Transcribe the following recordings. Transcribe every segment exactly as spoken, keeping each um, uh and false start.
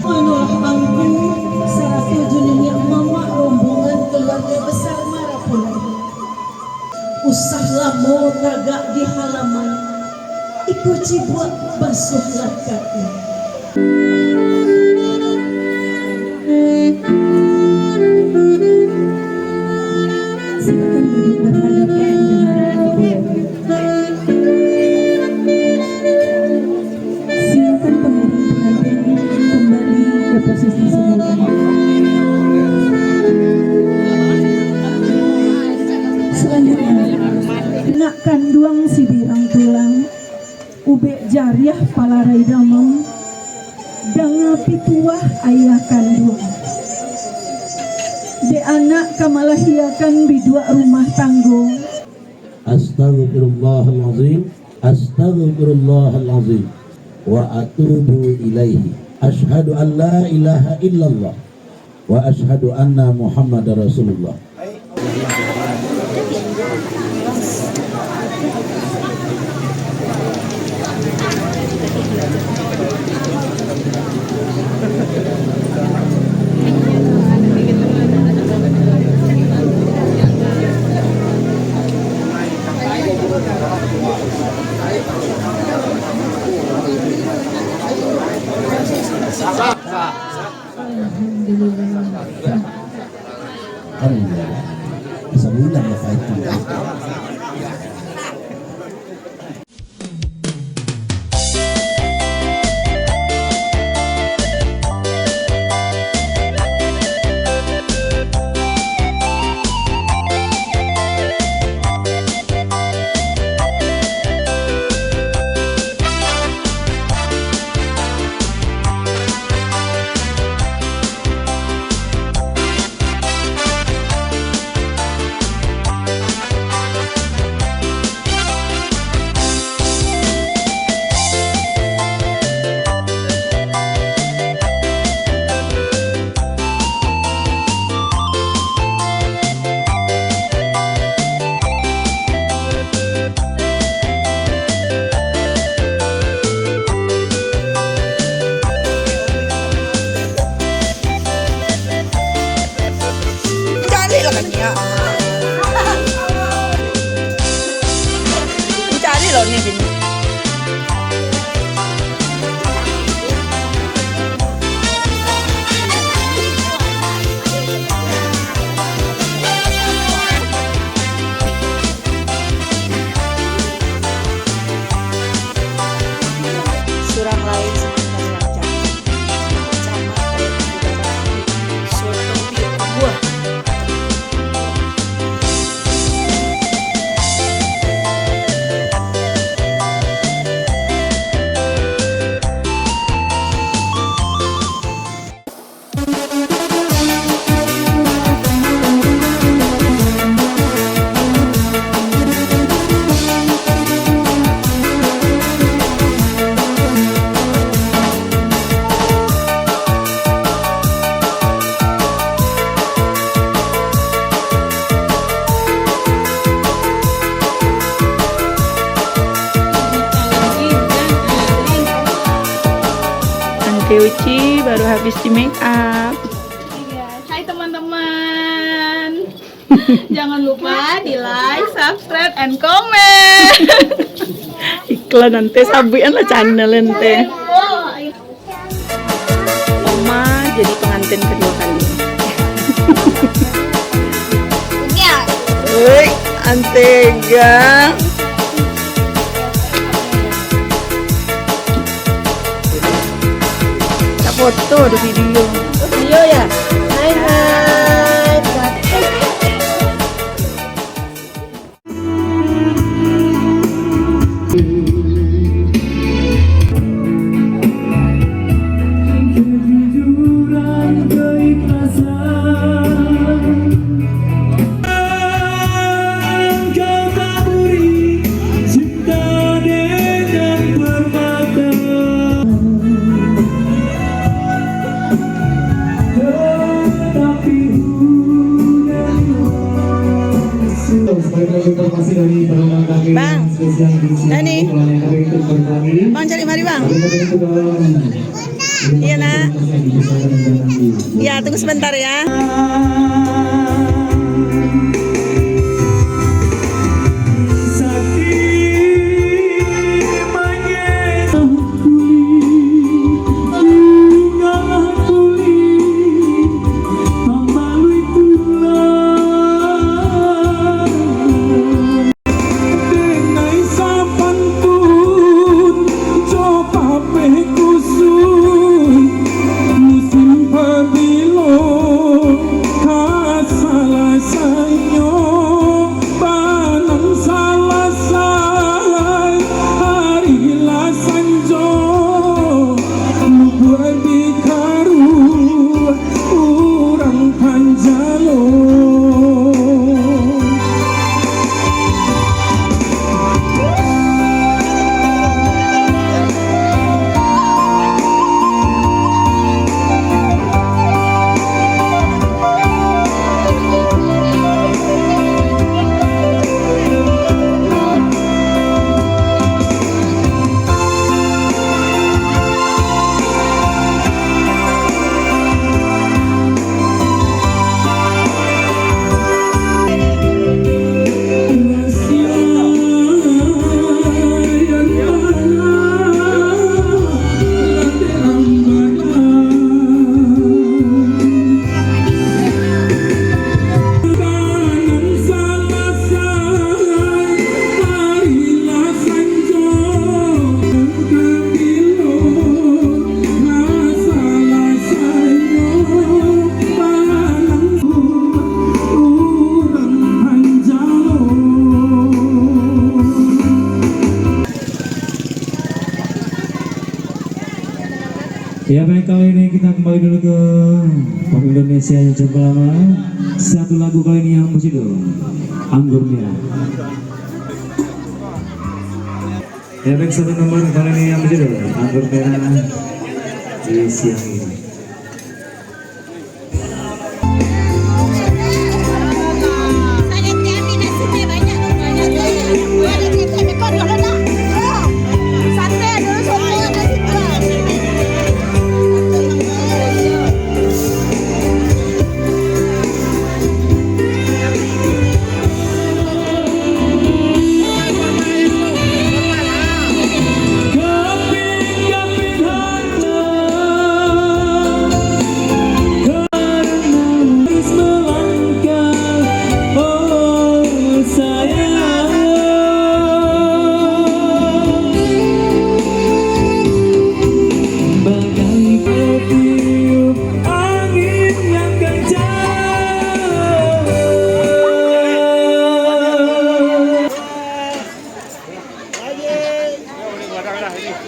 Manolah angku, sarato jo niniak mamak rombongan kaluarga besar Marapolai. Usah lamo tagak di halaman, iko cibuak basuahlah kaki. Silakan duduk berhadapan dengan kedua. Silakan pengiring pengantin kembali ke posisi semula. Selanjutnya, anak kanduang si Birang Tulang, ubek jariah palarai damam, danga pituah ayah kanduang. Dek anak ka malahiakan biduak rumah tanggo. Astaghfirullahalazim, astaghfirullahalazim, wa atubu ilaihi. Asyhadu an la ilaha illallah, wa asyhadu anna Muhammadar Rasulullah. Alhamdulillah. Sabulan lah itu. Cari lah banyak. Cari lah ni bini. Surang lain sekitar Cilacap. Camat Raya Tangkuban Perahu. Soto Biak Buah. Ante Uci baru habis di make up. Iya. Hai teman-teman. Jangan lupa di like, subscribe, and comment. Iklan ante, sabuikan lah channel ante. Oma jadi pengantin kedua kali. Iya. Woi, antega. Kita foto di video. Video ya? Hai, hai. Bang Dani. Bang, cari mari, Bang. Iya, nak. Iya, tunggu sebentar, ya. Denai sapantun jo papeh kusui, musim pabilo ka salasainyo, banan salasai, hari lah sanjo, lubuak di karuah urang panjalo. Ya, baik, kali ini kita kembali dulu ke pop Indonesia yang cukup lama. Satu lagu kali ini yang berjudul Anggur Merah. Ya, baik, satu nomor kali ini yang berjudul Anggur Merah di siang ini.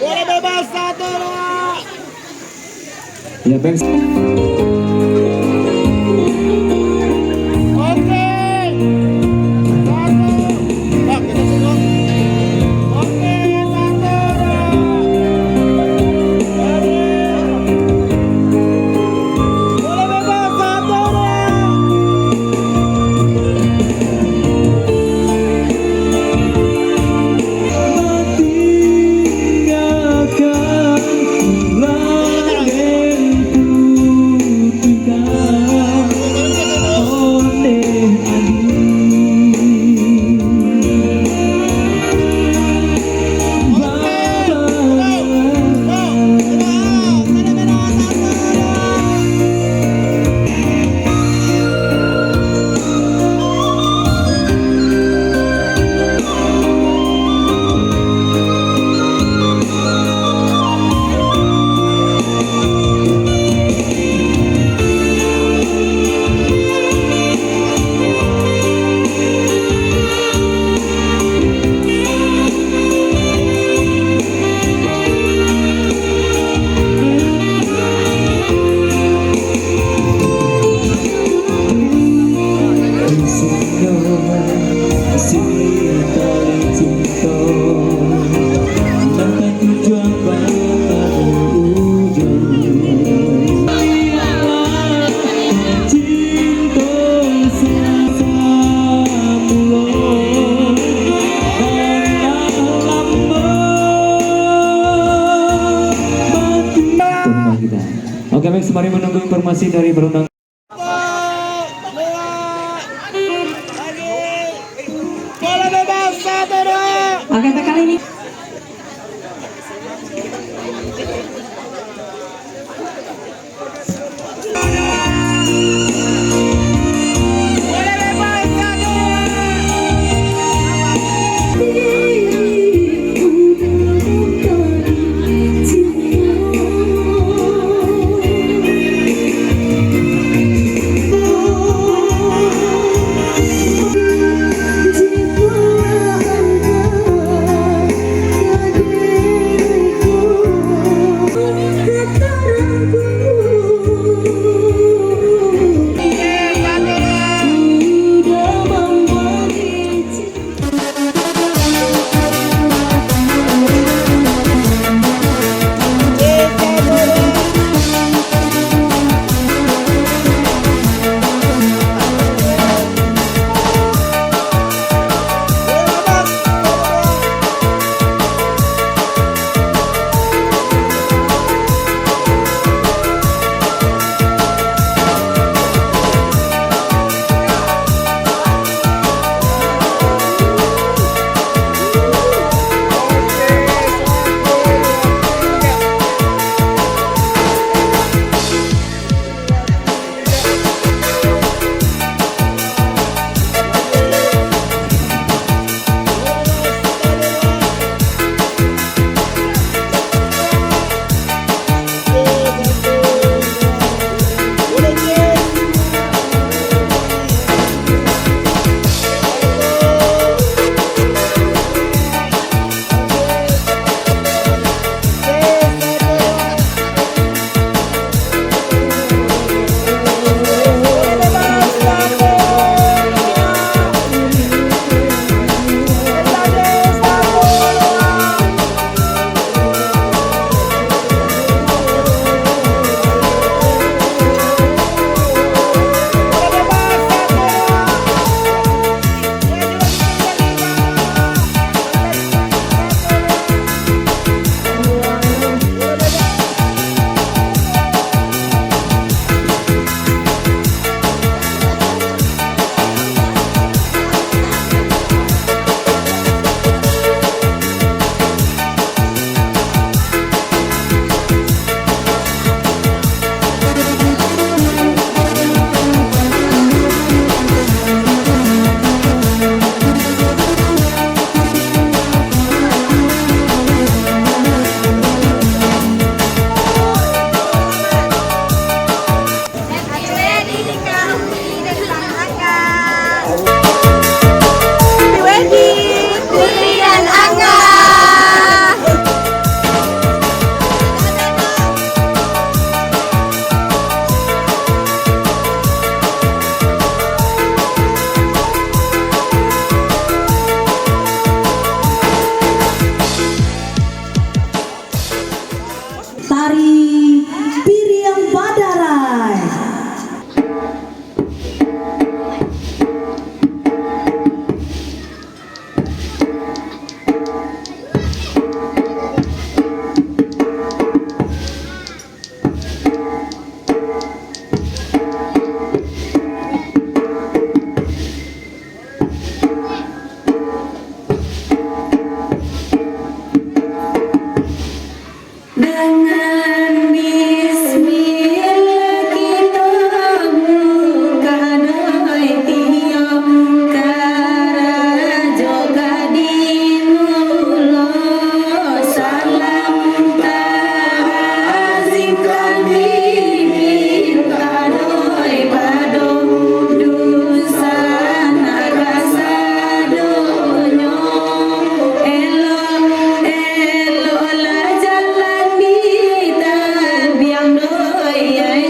Boleh bebas satu, dua. Ya, bang. Oke. Satu. Bang, kita turun. Oke, satu, dua. Boleh bebas, satu, dua. Sembari menunggu informasi dari berundangan. Oke, kali ini. Tari Piriang Badarai. Dengan bismillah kita buka doi tiok, karajo ka dimulo. Salam ta'azim kami minta doi pado dunsanak kasadonyo. Elok, eloklah jalan di tabiang doi,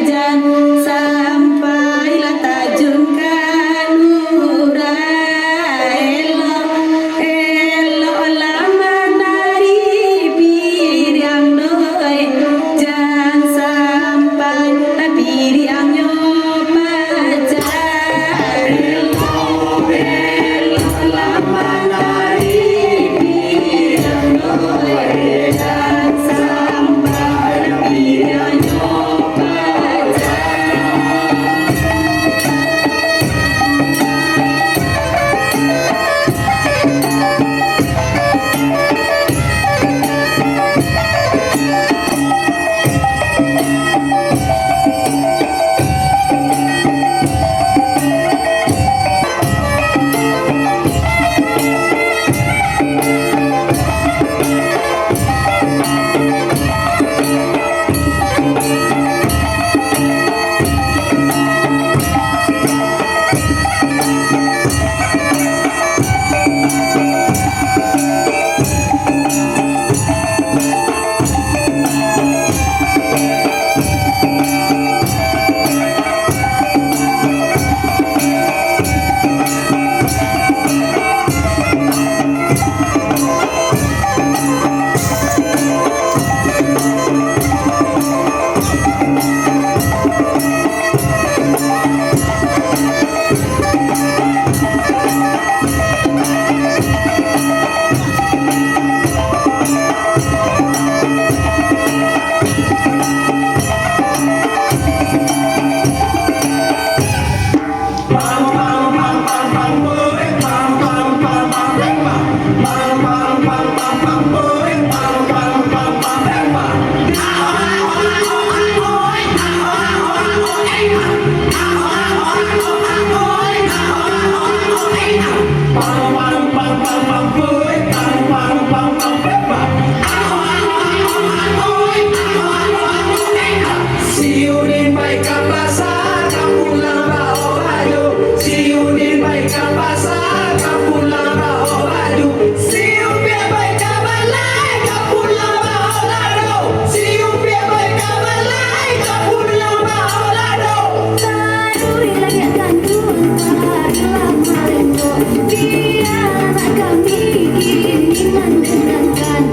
jan sampailah tajun ka lurah. Elok, eloklah manari piriang doi, jan sampai piriangnyo pacah. Elok, eloklah manari piriang doi, jan sampai piriangnyo pacah.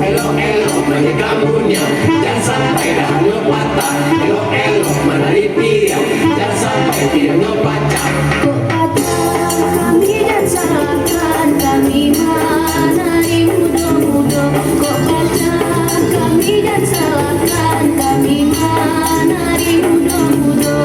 Elok-elok manyiram bunian, jan sampai dahanyo patah. Elok-elok manari piriang, jan sampai piriangnyo pacah. Kok pacah kami jan salahkan, kami manari mudo-mudo. Kok pacah kami jan salahkan, kami manari mudo-mudo.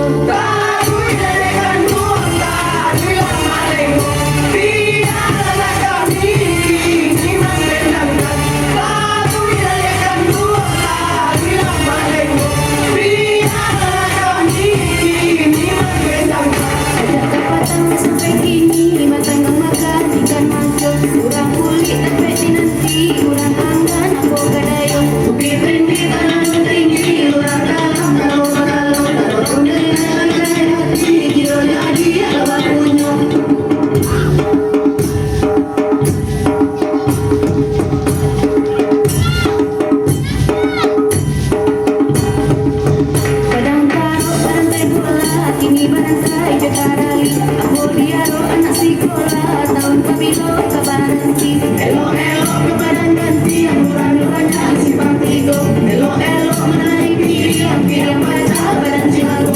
Ajak kapatang sampai kini, matang makan ikan mancung. Urang kulik tapek dinanti, urang anggan apo gadayo. Bukik tinggi, tanah tinggi, urang dalam, kalau bakalau, kalau kundang, hati, kiro jadi, kalau punyo. Padang Taro, Padang Taibola, kini barantai jo tarali. Ambo diaro anak sikola, taun pamilo ka baranti. Elok-elok ka Padang Ganti, ambo urang banyak simpang tigo. Elok-elok manari piriang, piriang pacah badan jago.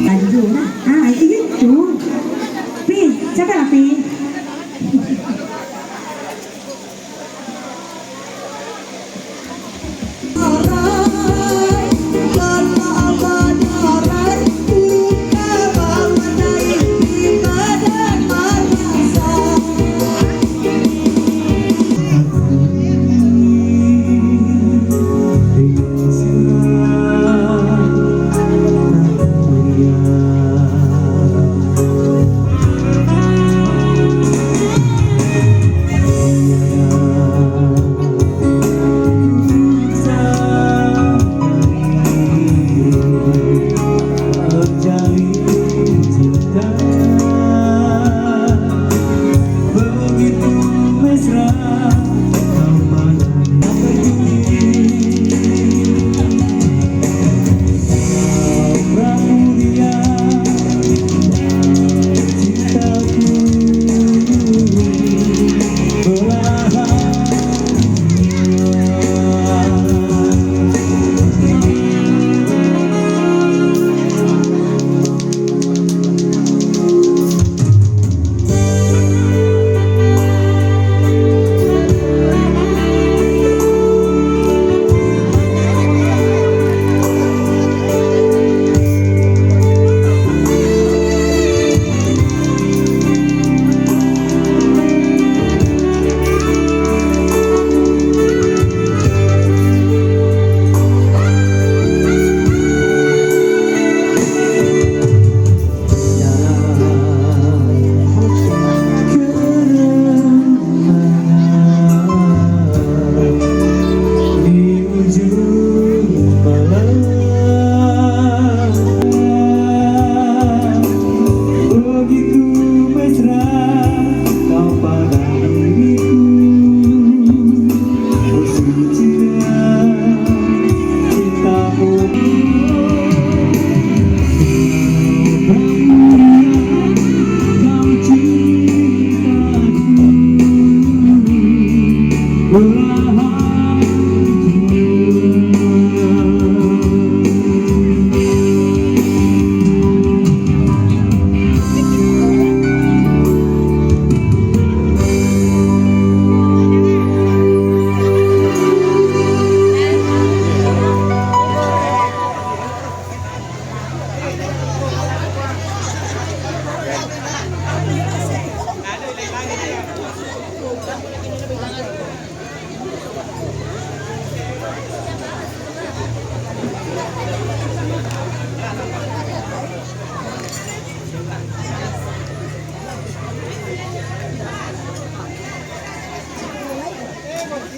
Lanjut lah. Ah, itu. Pi, cakap lah, Pi.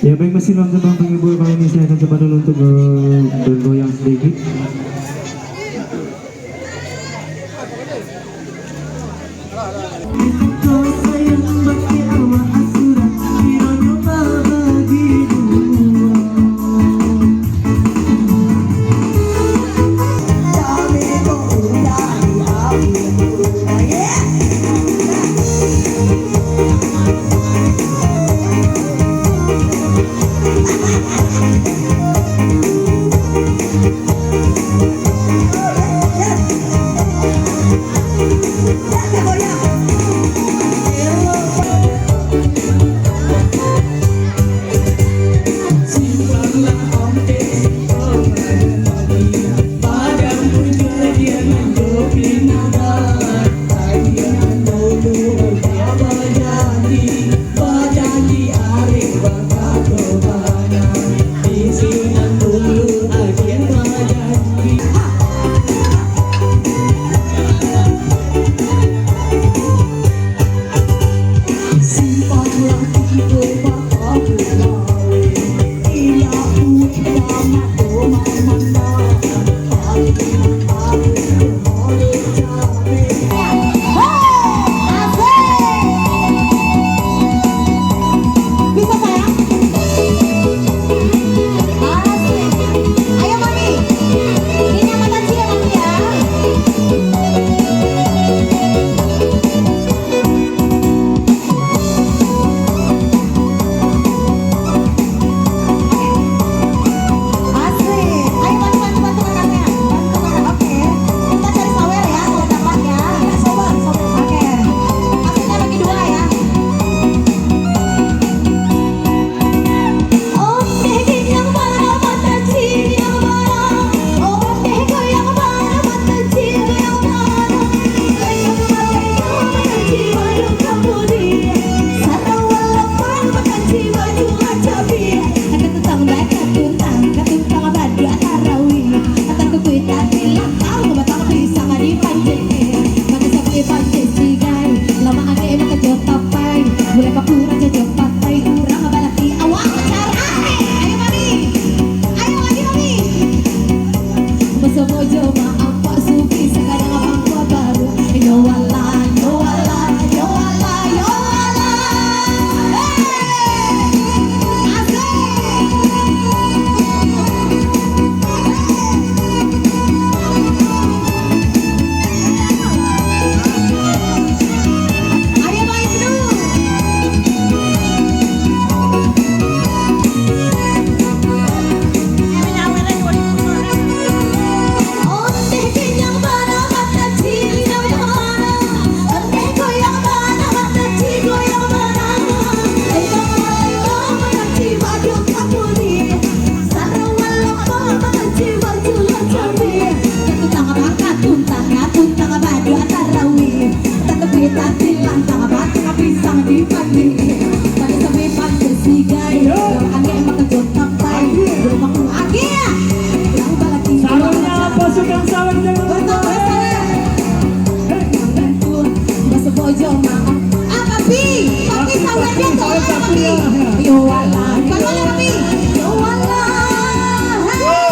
Ya, baik, masih dalam tembang penghibur kali ini, saya akan coba dulu untuk ber-, bergoyang sedikit. Bisa, sayang? Asik. Ayo, Mami. Ini yang mata kecil, Mami, ya. Asik. Ayo, bantu, bantu, bantu kakaknya. Bantu kakak. Oke. Kita cari sawer, ya, kalau dapat, ya. Kita coba, coba. Oke. Kasihnya bagi dua, ya. Mulai ka pulang sajo patai, urang balaki awak pacaran. Ayo, Mami. Ayo lagi, Mami. Basamo jo mak apak suki, sakadang abang ko baru. Yo Allah, yo Allah, yo Allah, yo Allah. Hei. Asik. Sarunya pasukan sawer, jangan lupa. Hei. Baso Bojo, maaf. Ah, Papi. Papi, sawer tu. Sawer, Papi. Yo Allah. Kalau ada Papi. Yo Allah. Hei.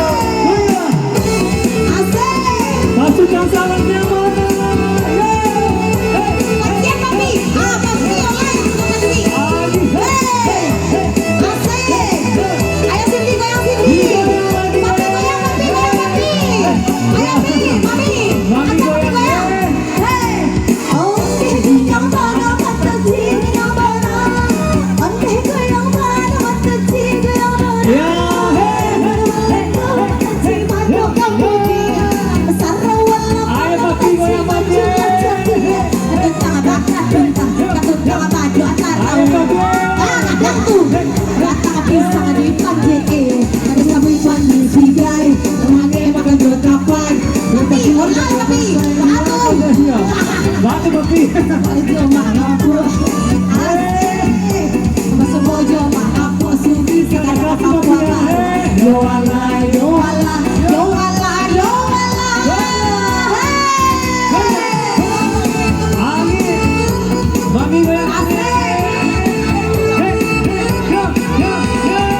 Asik. Pasukan sawer, jangan lupa. Hei. Hei. Papi, ah, Papi, yo Allah. Papi. Hei. Asik. Ayo, Cindy, goyang, Cindy. Papi, goyang, Papi, goyang, Papi. Ayo, Pi, Mami. Mami, goyang, goyang. Hei. Ya, hei, hei, hei, hei. Ayo, Papi, goyang, Papi. Ayo, Papi. Batu, Papi. Yo Allah, yo Allah, yo Allah. Hei. Angin. Mami goyang. Asik. Hei, hei, yo, yo, yo.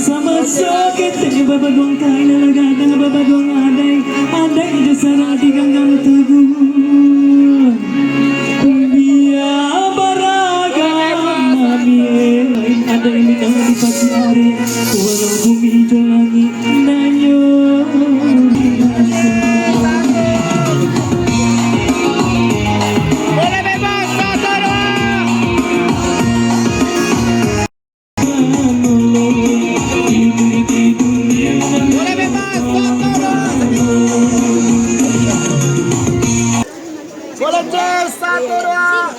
Sama saketek babaduang kain, lah gadang babaduang adai, adai jo sara diganggam tugu. Bia baragam mami, adai minang dipaki ari, walau bumi jo langik. Boleh bebas, satu, dua. Boleh bebas, satu, dua. Boleh, Cus, satu, dua.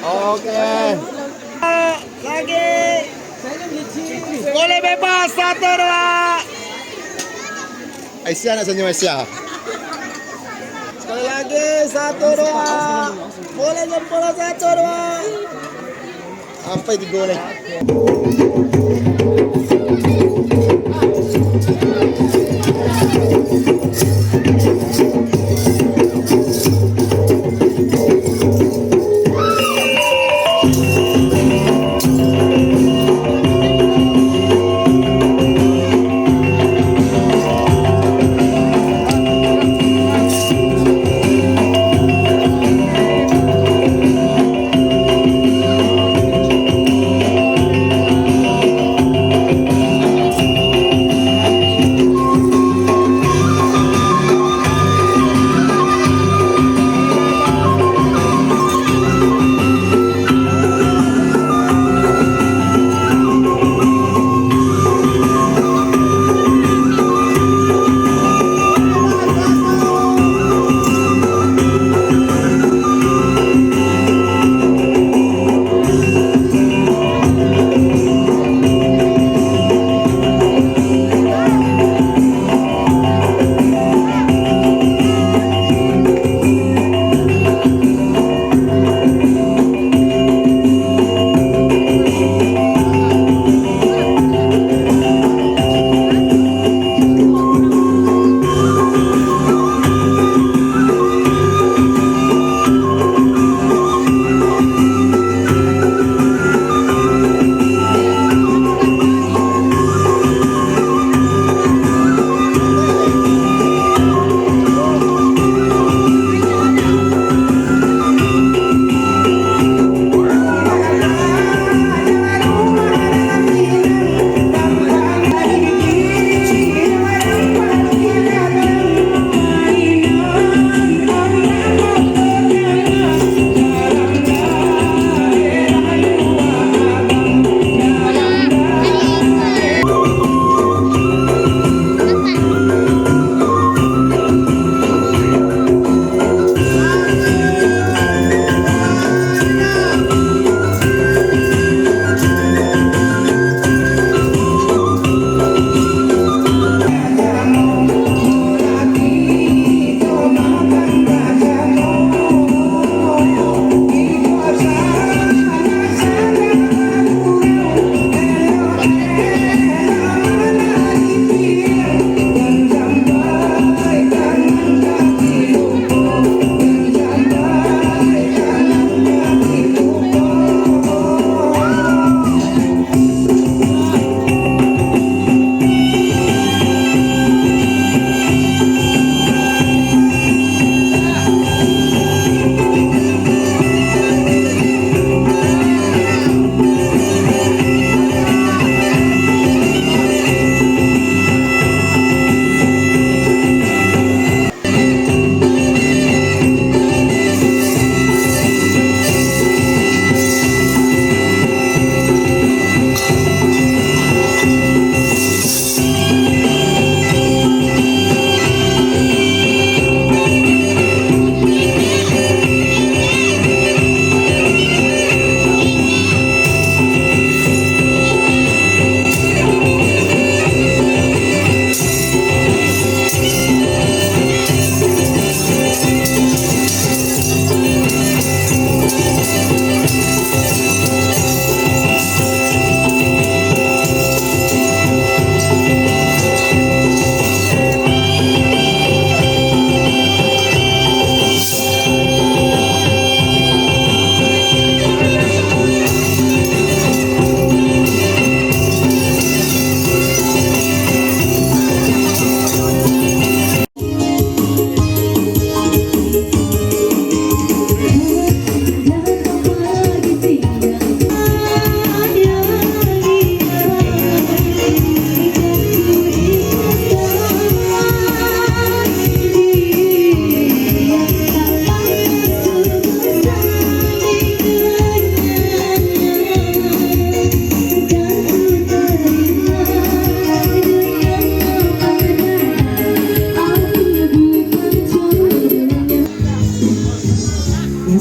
Oke. Lagi. Boleh bebas, satu, dua. Aisyah nak senyum, Aisyah. Sekali lagi, satu, dua. Boleh jempol, satu, dua. Sampai tiga ni.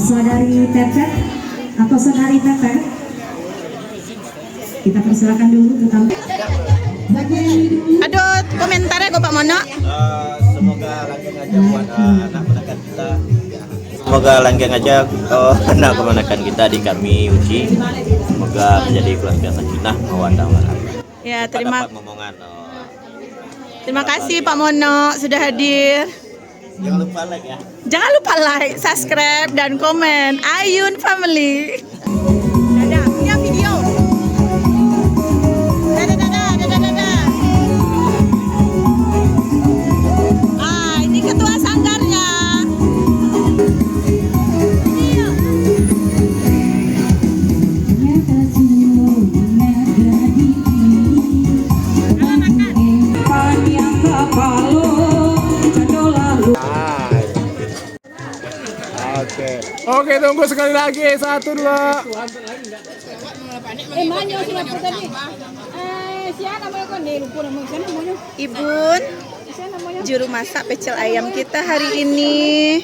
Saudari Teteh atau Saudari Teteh? Kita persilakan dulu ke tamu. Ado komentar ko, Pak Mono? Eh, semoga langgeng aja buat, eh, anak ponakan kita. Semoga langgeng aja, eh, anak keponakan kita, adik kami Uci. Semoga menjadi keluarga sakinah mawaddah warahmah. Ya, terima, dapat momongan, eh, terima kasih, Pak Mono, sudah hadir. Jangan lupa like, ya. Jangan lupa like, subscribe, dan komen. Ayun Family. Dadah, punya video. Dadah, dadah, dadah, dadah. Ah, ini ketua sanggarnya. Ini yuk. Oke. Oke, tunggu sekali lagi. Satu, dua. Eh, manyo siapa tadi? Eh, siapa namanya kau? Nih, lupa namanya. Siapa namanya? Ibun, siapa namanya? Juru masak pecel ayam kita hari ini.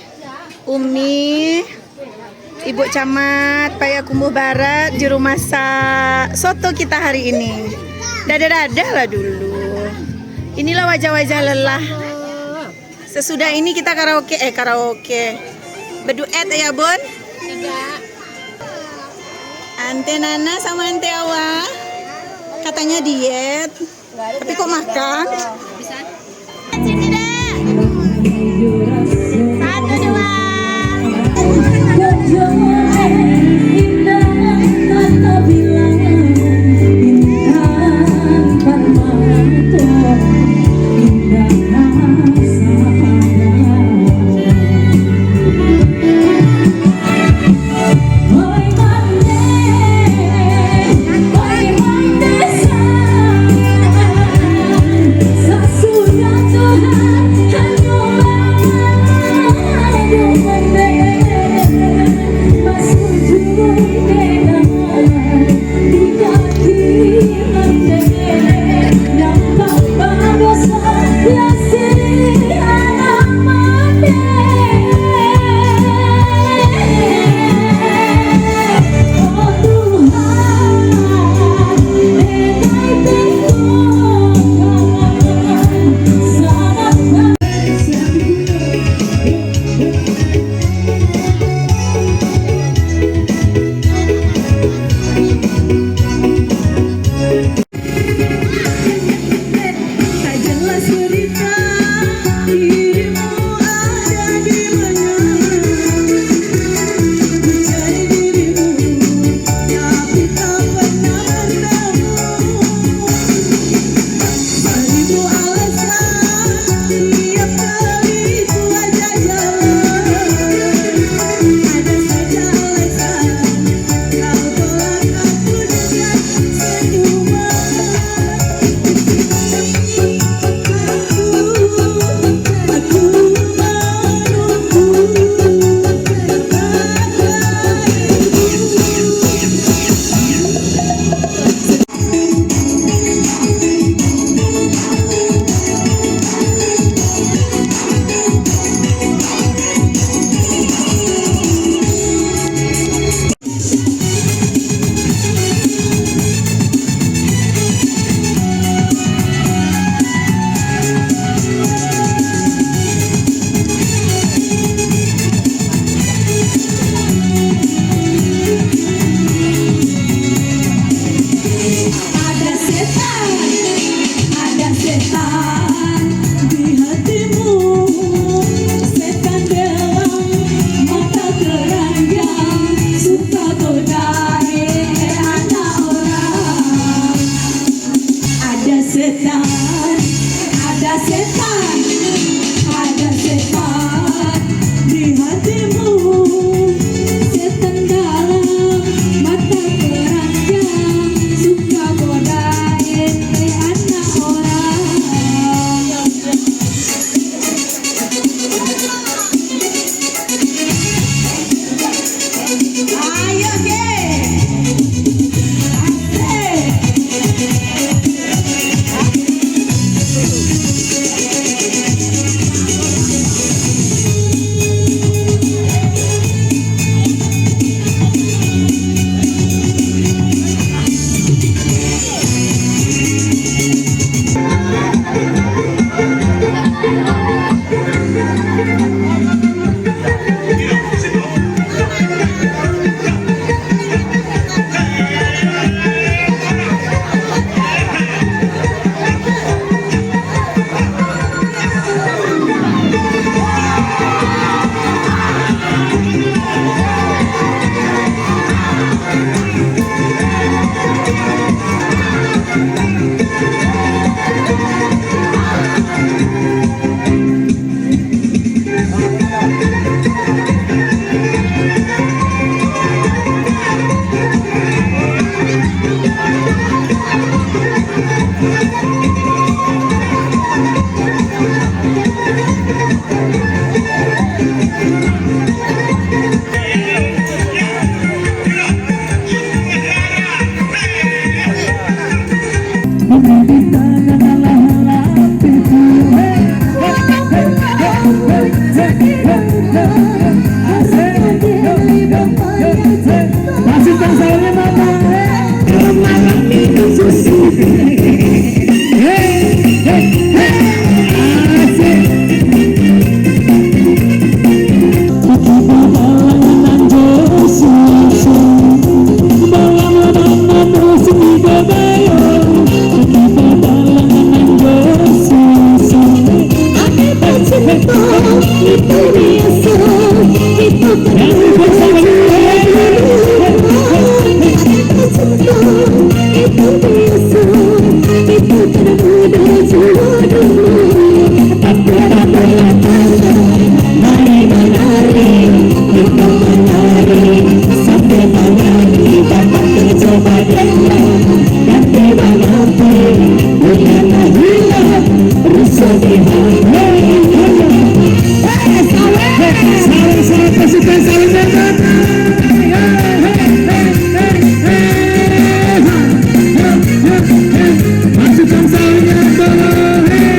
Umi, Ibu Camat, Payakumbuh Barat, juru masak soto kita hari ini. Dadah-dadah lah dulu. Inilah wajah-wajah lelah. Sesudah ini kita karaoke, eh, karaoke. Berduet ya, Bun? Tidak. Ante Nana sama Ante Awa. Katanya diet. Tapi kok makan? Sini, Dek. Satu, dua. Hei, hei, hei, asik. Bagi badalangan anjo susu, balang labangan musim babayo. Bagi badalangan anjo susu, ati bacinto itu biaso, itu kan mudo juo dulu. Ati bacinto itu biaso, itu kan mudo juo dulu. Tapi tak berlatar, mari manari, kita manari, sambil manari, dapat terjebak dalam. Nanti malam pun, bulan hilang, rusuh di hati. Hei, salam. Hei, salam, salam pasukan, salam datang. Hei, hei, hei, hei, hei. Pasukan, salam datang. Hei.